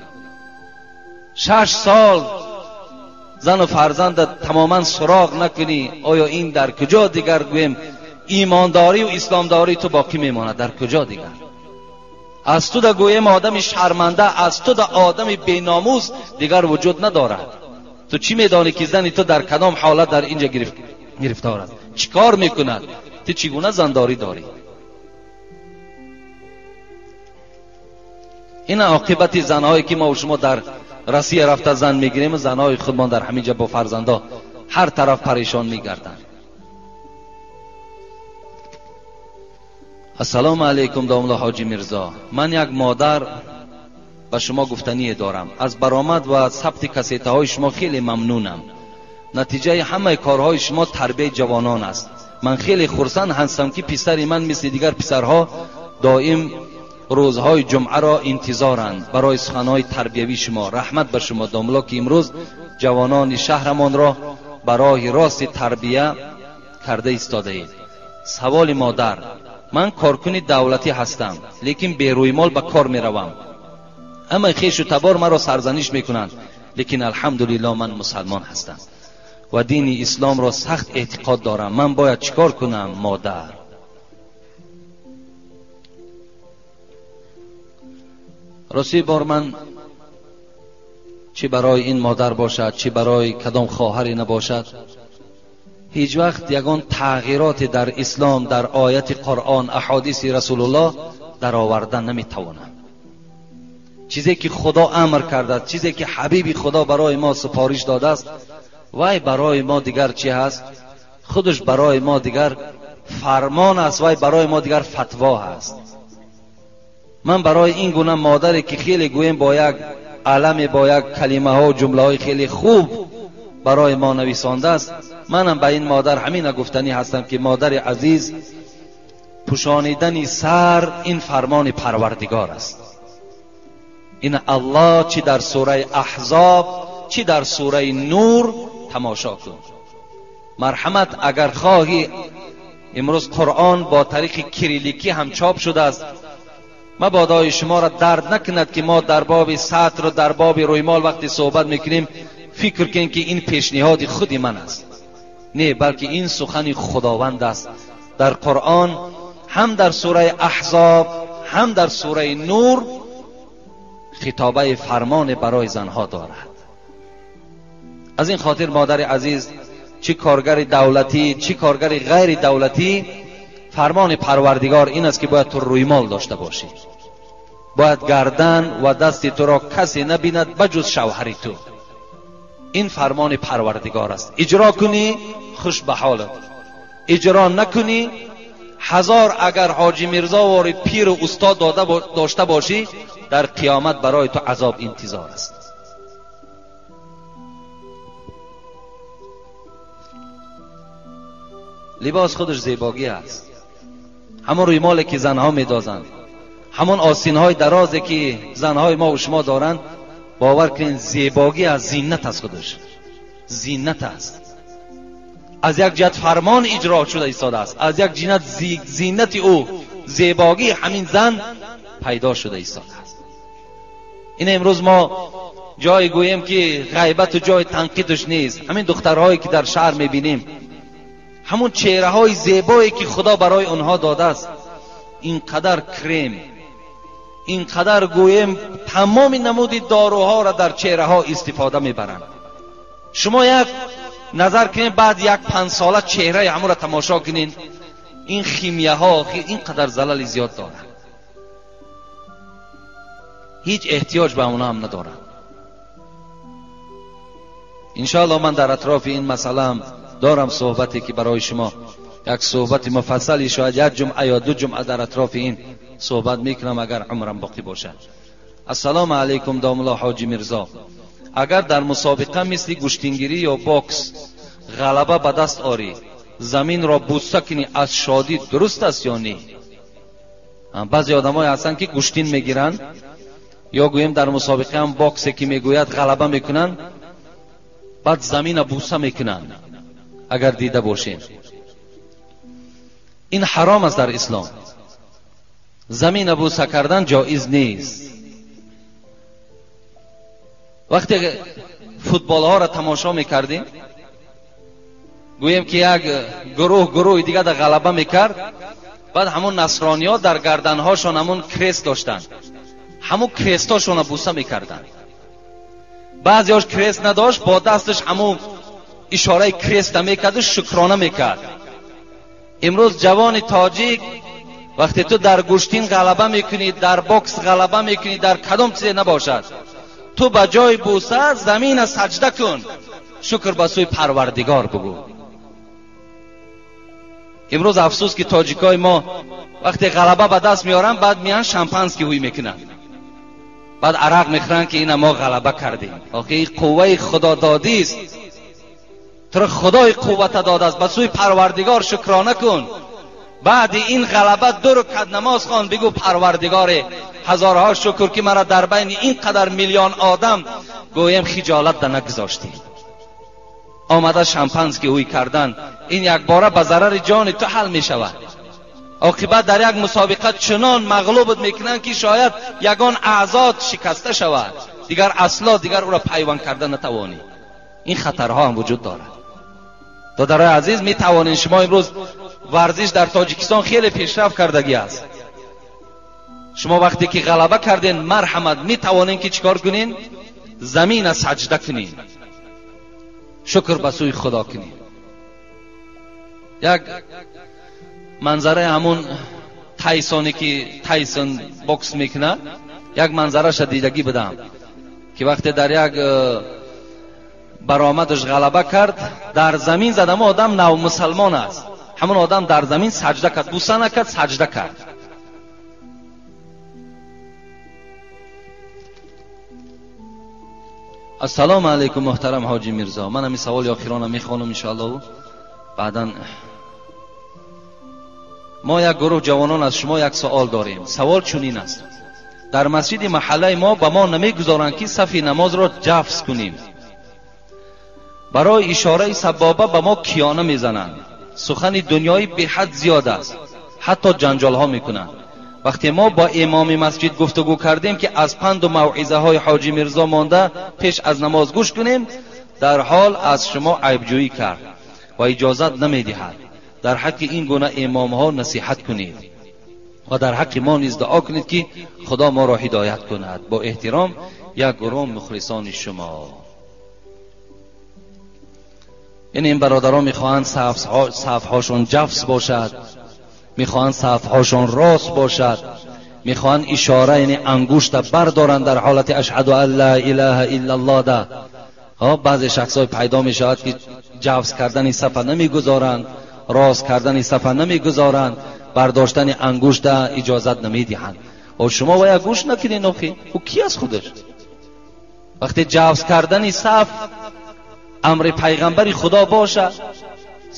6 сол зану фарзанда тамоман суроғ накунӣ, оё ин дар куҷо дигар гӯем имондорию исломдории ту боқӣ мемонад? Дар куҷо дигар? Аз ту да гӯем одами шарманда, аз ту да одами беномус дигар вуҷуд надорад. Ту чӣ медонӣ ки зани ту дар кадом ҳолат дар инҷа гирифтор аст, чӣ кор мекунад, ту чӣ гуна зандорӣ дорӣ? Ин оқибати занҳое ки мо шумо дар Россия рафта зан мегирем ва занҳои худмон дар ҳамин ҷо бо фарзандо ҳар тараф парешон мегарданд. Ассалому алайкум домла ҳоҷи Мирзо, ман як модар ба шумо гуфтание дорам. Аз баромад ва сабти кассетаҳои шумо хеле мамнунам. Натиҷаи ҳамаи корҳои шумо тарбияи ҷавонон аст. Ман хеле хурсанд ҳастам ки писари ман мисли дигар писарҳо доим рӯзҳои ҷумъаро интизоранд барои суханҳои тарбиявии шумо. Раҳмат ба шумо домло ки имрӯз ҷавонони шаҳрамонро ба роҳи рости тарбия карда истодаед. Саволи модар: ман коркуни давлатӣ ҳастам, лекин берӯймол ба кор меравам. Ҳамаи хешу табор маро сарзаниш мекунанд, лекин алҳамдулилло ман мусалмон ҳастам. و دین اسلام را سخت اعتقاد دارم. من باید چیکار کنم مادر؟ راستی بار من چی برای این مادر باشد، چی برای کدام خواهری نباشد، هیچ وقت یگان تغییرات در اسلام، در آیت قرآن، احادیث رسول الله در آوردن نمیتوانم. چیزی که خدا امر کرده، چیزی که حبیب خدا برای ما سفارش داده است، وای برای ما دیگر چی هست؟ خودش برای ما دیگر فرمان است، وای برای ما دیگر فتوا هست. من برای این گونه مادری که خیلی گویم با یک علم، با یک کلمه ها و جمله های خیلی خوب برای ما نویسانده است، منم به این مادر همین گفتنی هستم که مادر عزیز، پوشانیدن سر این فرمان پروردگار است. این الله چی در سوره احزاب، چی در سوره نور تماشا کن. مرحمت اگر خواهی، امروز قرآن با طریق کریلیکی هم چاپ شده است، مبادای شما را درد نکند که ما در باب سطر و در باب رویمال وقتی صحبت میکنیم فکر کنیم که این پیشنهاد خود من است. نه، بلکه این سخن خداوند است. در قرآن هم در سوره احزاب هم در سوره نور خطابه فرمان برای زنها دارد. از این خاطر مادر عزیز، چی کارگر دولتی چی کارگر غیر دولتی، فرمان پروردگار این است که باید تو رویمال داشته باشی، باید گردن و دست تو را کسی نبیند بجز شوهری تو. این فرمان پروردگار است. اجرا کنی خوش به حالت، اجرا نکنی هزار اگر حاجی میرزا واری پیر و استاد داشته باشی، در قیامت برای تو عذاب انتظار است. لباس خودش زیباگی است. همون رویمالی که زنها میدازند، همون آستینهای درازی که زنهای ما و شما دارند، باور کنین زیباگی از زینت است، خودش زینت است. از یک جهت فرمان اجرا شده ایستاده است، از یک جهت زینت او، زیباگی همین زن پیدا شده ایستاده است. این امروز ما جای گوییم که غیبت و جای تنقیدش نیست. همین دخترهایی که در شهر میبینیم، همون چهره های زیبایی که خدا برای آنها داده است، اینقدر کریم، اینقدر گوییم تمام نمود داروها را در چهره ها استفاده میبرند. شما یک نظر کنین، بعد یک 5 ساله چهره همون را تماشا کنین، این خیمیه ها اینقدر زلل زیاد دارند، هیچ احتیاج به اونا هم ندارند. انشاءالله من در اطراف این مسئله هم دارم صحبتی که برای شما یک صحبت مفصلی، شاید یک جمعه یا 2 جمعه در اطراف این صحبت میکنم اگر عمرم باقی باشد. السلام علیکم داملا حاجی میرزا، اگر در مسابقه مثل گوشتینگیری یا باکس غلبه به دست آری، زمین را بوسه کنی از شادی، درست است یا نه؟ بعضی آدمای هستن که گوشتین میگیرن یا گوییم در مسابقه هم باکسی که میگوید غلبه میکنن، بعد زمین بوسه میکنن. اگر دیده باشین این حرام است در اسلام. زمین بوسه کردن جایز نیست. وقتی فوتبال ها را تماشا میکردیم، گوییم که یک گروه دیگه در غلبه میکرد، بعد همون نصرانی ها در گردن هاشون همون کرست داشتن، همون کرست هاشون بوسه میکردن. بعضی هاش کرست نداشت، با دستش همون اشاره کرست میکرد و شکرانه میکرد. امروز جوان تاجیک وقتی تو در گوشتین غلبه میکنی، در باکس غلبه میکنی، در کدام چیز نباشد، تو به جای بوسه زمین سجده کن، شکر به سوی پروردگار بگو. امروز افسوس که تاجیکای ما وقتی غلبه به دست میارن، بعد میان شامپانسکی هوی میکنن، بعد عرق میخورن که اینا ما غلبه کردیم. آخه قوه خدا دادی است، تو خدای قوت داده است، به سوی پروردگار شکرانه کن. بعد این غلبه 2 رکعت نماز خوان، بگو پروردگار هزارها شکر که مرا در بین این قدر میلیون آدم گویم خجالت ده نگذاشتی. آمده شامپانسکی هوی کردن، این یک باره به ضرر جان تو حل می شود. عاقبت در یک مسابقه چنان مغلوبت میکنن که شاید یگان اعضات شکسته شود، دیگر اصلا دیگر او را پیوند کردن نتوانی. این خطرها هم وجود دارد. Додарои азиз, метавонед шумо имрӯз варзиш дар Тоҷикистон хеле пешрафт кардагӣ аст. Шумо вақте ки ғалаба карден, марҳамат, метавонед ки чикор кунед? Замина саҷда кунед, шукр ба сӯи Худо кунед. Як манзараи ҳамун Тайсоне ки Тайсон бокс мекунад, як манзараша дидагӣ будам ки вақте дар як баромадаш ғалаба кард, дар замин зад. Ҳамон одам навмусалмон аст, ҳамон одам дар замин саҷда кард, буса накард, саҷда кард. Ассалому алайкум муҳтарам ҳоҷи Мирзо, ман ҳамин саволи охирона мехонам иншоаллоҳ. Баъдан мо як гурӯҳ ҷавонон аз шумо як савол дорем. Савол чунин аст: дар масҷиди маҳаллаи мо ба мо намегузоранд ки сафи намозро ҷафз кунем. Барои ишораи сабоба ба мо киёна мезананд. Сухани дунёӣ беҳад зиёд аст, ҳатто ҷанҷолҳо мекунанд. Вақте мо бо имоми масҷид гуфтугӯ кардем ки аз панду мавъизаҳои ҳоҷи Мирзо монда пеш аз намоз гӯш кунем, дар ҳол аз шумо айбҷӯӣ кард ва иҷозат намедиҳад. Дар ҳаққи ин гуна имомҳо насиҳат кунед ва дар ҳаққи мо низ дуо кунед ки Худо моро ҳидоят кунад. Бо эҳтиром, як гурӯҳ мухлисони шумо. Яъне ин бародарон мехоҳанд сафҳошон ҷафс бошад, мехоҳанд сафҳошон рост бошад, мехоҳанд ишора, яъне ангушта бардоранд дар ҳолати ашҳаду ан ла илаҳа иллаллоҳ да. Баъзе шахсҳое пайдо мешавад ки ҷафс кардани сафа намегузоранд, рост кардани сафа намегузоранд, бардоштани ангушта иҷозат намедиҳанд. Шумо бояд гӯш накунед. Охи ӯ ки аст худаш? Вақте ҷафс кардани саф амри пайғамбари Худо бошад,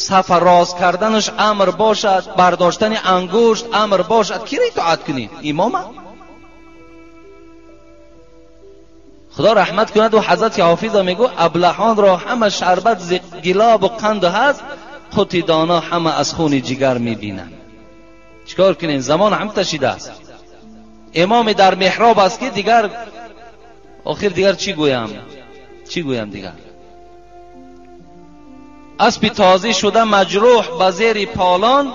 сафа рост карданаш амр бошад, бардоштани ангушт амр бошад, киро итоат кунӣ? Имома? Худо раҳмат кунад ӯ ҳазрати ҳофиза мегӯ аблаҳонро ҳама шарбат гилобу қанду ҳаст, қути доно ҳама аз хуни ҷигар мебинанд. Чикор кунем? Замон ҳам ташидааст. Имоме дар меҳроб аст ки дигар охир дигар чӣ гӯям? Чӣ гӯям дигар? Аспи тозӣ шуда маҷрӯҳ ба зери полон,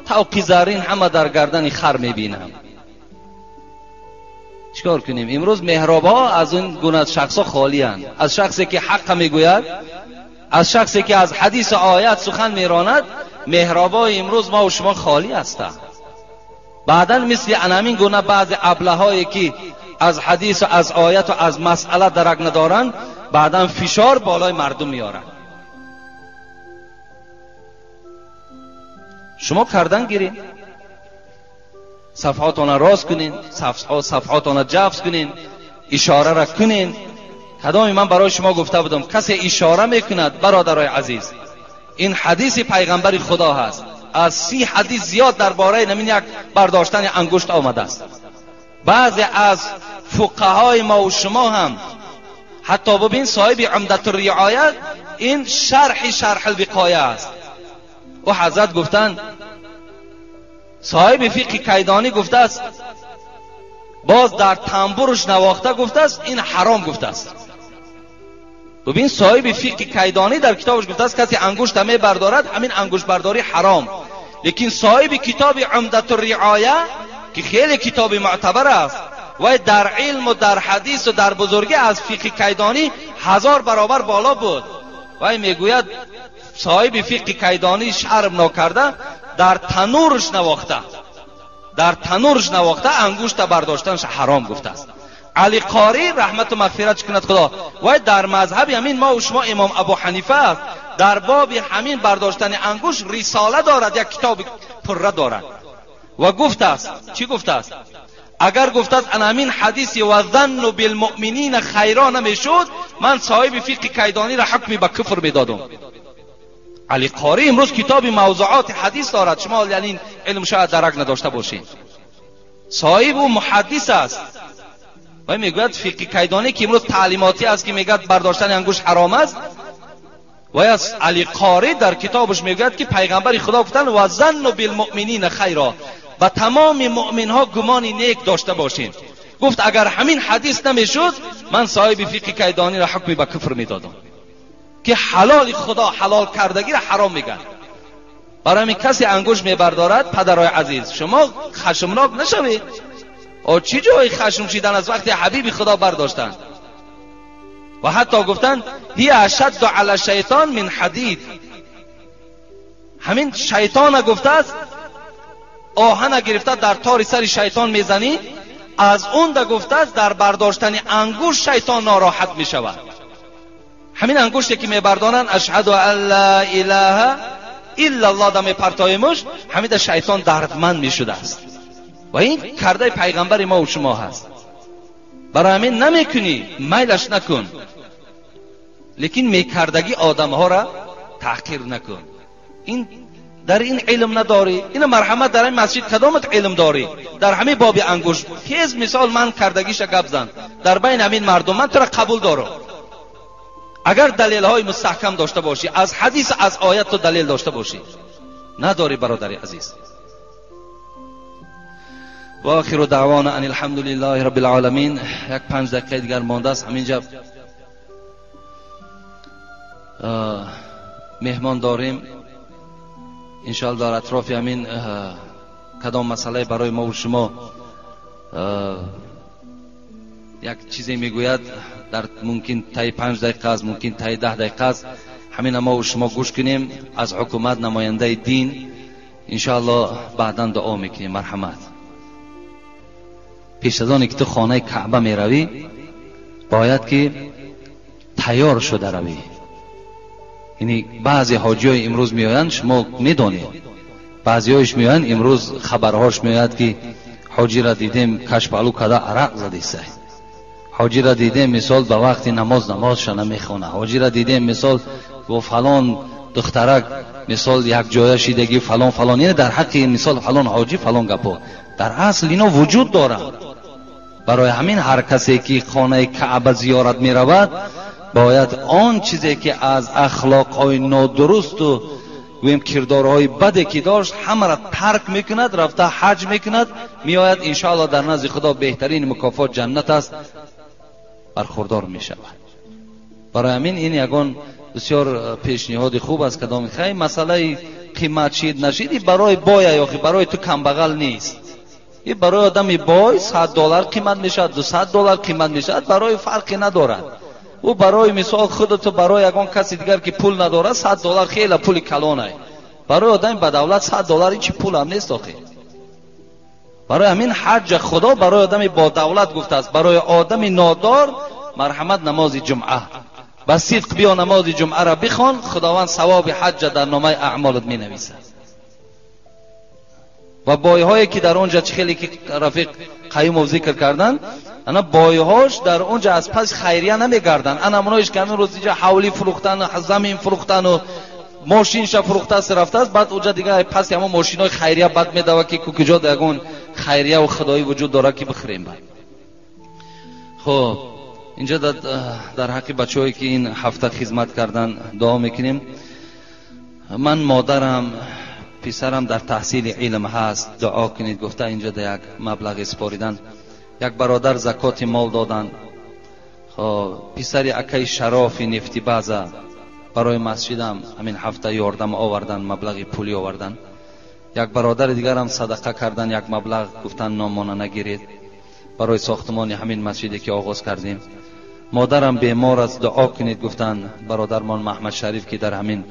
тавқи заррин ҳама дар гардани хар мебинам. Чикор кунем? Имрӯз меҳробҳо аз он гуна шахсҳо холиянд. Аз шахсе ки ҳаққа мегӯяд, аз шахсе ки аз ҳадису оят сухан меронад, меҳробҳои имрӯз мо ва шумо холӣ ҳастанд. Баъдан мисли анамин гуна баъзе аблаҳое ки аз ҳадису аз ояту аз масъала дарак надоранд, баъдан фишор болои мардум меоранд. Шумо кардан гирин, сафҳотона рост кунин, сафҳотона ҷафс кунин, ишорара кунин. Кадоми ман барои шумо гуфта будам, касе ишора мекунад, бародарои азиз, ин ҳадиси пайғамбари Худо ҳаст. Аз 30 ҳадис зиёд дар бораи намин як бардоштани ангушт омадааст. Баъзе аз фуқаҳои мо ва шумо ҳам ҳатто бибин соҳиби Умдатур-риоя ин шарҳи шарҳ-ул-виқоя аст. Ӯ ҳазрат гуфтанд, соҳиби фиқҳи Кайдонӣ гуфтааст, боз дар тамбурш навохта гуфтааст, ин ҳаром гуфтааст. Бибин соҳиби фиқҳи Кайдонӣ дар китобаш гуфтааст касе ангушта мебардорад, ҳамин ангуштбардорӣ ҳаром. Лекин соҳиби китоби Умдатур-риоя ки хеле китоби муътабар аст, вай дар илму дар ҳадису дар бузургӣ аз фиқҳи Кайдонӣ 1000 баробар боло буд. Вай мегӯяд соҳиби фиқҳи Кайдонӣ шарм нокарда дар танурш навохта, дар танурш навохта ангушта бардоштанаш ҳаром гуфтааст. Али Қорӣ раҳмату мағфират кунад Худо, вай дар мазҳаби ҳамин мо ва шумо имом Абу Ҳанифа аст, дар боби ҳамин бардоштани ангушт рисола дорад, як китоби пурра дорад ва гуфтааст, чӣ гуфтааст? Агар гуфтааст ана ҳамин ҳадиси ва занну билмуъминина хайро намешуд, ман соҳиби фиқҳи Кайдониро ҳукми ба куфр медодум. Али Қорӣ имрӯз китоби мавзуоти ҳадис дорад, шумо яъне илм шояд дарак надошта бошед. Соҳиб ӯ муҳаддис аст. Вай мегӯяд фиқҳи Кайдонӣ ки имрӯз таълимотӣ аст ки мегӯяд бардоштани ангушт ҳаром аст, вай аз Али Қорӣ дар китобаш мегӯяд ки пайғамбари Худо гуфтанд ва занну билмуъминина хайро, ба тамоми муъминҳо гумони нек дошта бошед. Гуфт агар ҳамин ҳадис намешуд, ман соҳиби фиқҳи Кайдониро ҳукми ба куфр медодам. ки ҳалоли Худо ҳалол кардагиро ҳаром мегӯянд. Барои ҳамин касе ангушт мебардорад, падарои азиз, шумо хашмнок нашавед. Чӣ ҷои хашм шидан аз вақти ҳабиби Худо бардоштанд? Ва ҳатто гуфтанд ҳия ашадду ала шайтон мин ҳадид. Ҳамин шайтона гуфтааст, оҳана гирифта дар тори сари шайтон мезанӣ, аз он да гуфтааст дар бардоштани ангушт шайтон нороҳат мешавад. Ҳамин ангуште ки мебардоранд, ашҳаду ан ла илаҳа иллаллоҳ да мепартоимуш, ҳамин да шайтон дардманд мешудааст. Ва ин кардаи пайғамбари мо шумо ҳаст. Барои ҳамин намекунӣ, майлаш накун, лекин мекардагӣ одамҳоро таҳқир накун. Ин дар ин илм надорӣ, ина марҳамат дар ин масҷид кадомат илм дорӣ? Дар ҳамин боби ангушт тез мисол ман кардагиша гап зан дар байни ҳамин мардум, ман тура қабул дорам. Агар далелҳои мустаҳкам дошта бошӣ, аз ҳадис, аз оят ту далел дошта бошӣ. Надорӣ, бародари азиз. ва охиру даъвона ан алҳамдулиллаҳи роббил оламин. Як 5 дақиқаи дигар мондааст. Ҳаминҷа меҳмон дорем. Иншоалло дар атрофи ҳамин кадом масъалае барои мо шумо як чизе мегӯяд, дар мумкин таи 5 дақиқа аст, мумкин таи 10 дақиқа аст. Ҳамина мо шумо гӯш кунем аз ҳукумат, намояндаи дин. Иншоалло баъдан дуо мекунем. Марҳамат. Пеш аз оне ки ту хонаи Каъба меравӣ, бояд ки тайёр шуда равӣ. Яъне баъзе ҳоҷиҳои имрӯз меоянд, шумо медонед, баъзеҳояш меоянд имрӯз, хабарҳош меояд ки ҳоҷиро дидем кашпалу када арақ задисай, ҳоҷиро дидем мисол ба вақти намоз намозша намехона, ҳоҷиро дидем мисол бо фалон духтарак мисол якҷоя шидагӣ фалон фалон. Яъне дар ҳаққи мисол фалон ҳоҷӣ фалон гапо дар асл ино вуҷуд доранд. Барои ҳамин ҳар касе ки хонаи Каъба зиёрат меравад, бояд он чизе ки аз ахлоқҳои нодурусту гӯем кирдорҳои баде ки дошт, ҳамаро тарк мекунад, рафта ҳаҷ мекунад, меояд, иншоалло дар назди Худо беҳтарин мукофот ҷаннат аст, бархурдор мешавад. Барои ҳамин ин ягон бисёр пешниҳоди хуб аст. Кадом хай масъалаи қимат шид нашид, и барои боя ёхи барои ту камбағал нест. И барои одами бой $100 қимат мешавад, $200 қимат мешавад, барои фарқе надорад. Ӯ барои мисол худату барои ягон каси дигар ки пул надорад, $100 хеле пули калонай. Барои одами ба давлат $100 ҳичи пулам нест охи. Барои ҳамин ҳаҷ Худо барои одами бо давлат гуфтааст, барои одами нодор марҳамат намози ҷумъа. Ба сидқ биё намози ҷумъаро бихон, Худованд савоби ҳаҷа дар номаи аъмолат менависад. Ва бойҳое ки дар онҷа чӣ хеле ки рафиқ Қаюмов зикр карданд, ана бойҳош дар онҷа аз пас хайрия намегарданд. Ана ҳамоноиш ки ҳамин рӯз инҷа ҳавлӣ фурӯхтану замин фурӯхтану мошинша фурӯхтааст рафтааст, баъд онҷа дигар паси ҳамон мошинҳои хайрия бад медавад ки куҷо ягон хайрияву худоӣ вуҷуд дорад ки бихӯрем бад. Хуб, инҷа дар ҳаққи бачаҳое ки ин ҳафта хизмат кардан дуо мекунем. Ман модарам, писарам дар таҳсили илм ҳаст, дуо кунед гуфта инҷа да як маблағе супоридан. Як бародар закоти мол додан. Хоб, писари акаи Шарофи нефтибаза барои масҷидам ҳамин ҳафта ёрдам овардан, маблағи пулӣ овардан. Як бародари дигарам садақа кардан, як маблағ гуфтан номона нагиред барои сохтмони ҳамин масҷиде ки оғоз кардем. Модарам бемор аст, дуо кунед гуфтан бародармон Маҳмад Шариф ки дар ҳамин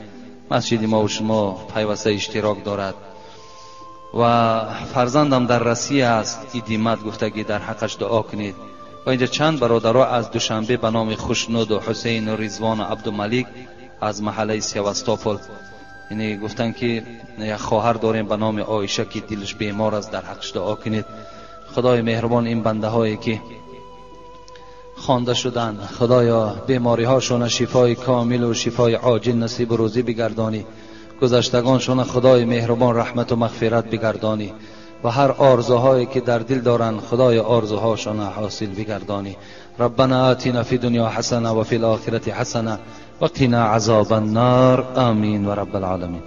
масҷиди мо шумо пайваста иштирок дорад. Ва фарзандам дар Россия аст, идимат гуфтагӣ дар ҳаққаш дуо кунед. Ва инҷа чанд бародаро аз Душанбе ба номи Хушнуду Ҳусейну Ризвону Абдумалик аз маҳаллаи Севастопол, яъне гуфтанд ки як хоҳар дорем ба номи Оиша ки дилаш бемор аст, дар ҳаққаш дуо кунед. Худои меҳрубон ин бандаҳое ки хонда шуданд, Худоё бемориҳошона шифои комилу шифои оҷил насибу рӯзӣ бигардонӣ, гузаштагоншона Худои меҳрубон раҳмату мағфират бигардонӣ ва ҳар орзуҳое ки дар дил доранд Худои орзуҳошона ҳосил бигардонӣ. ربنا آتنا في الدنيا حسنة وفي الآخرة حسنة وقنا عذاب النار آمين ورب العالمين.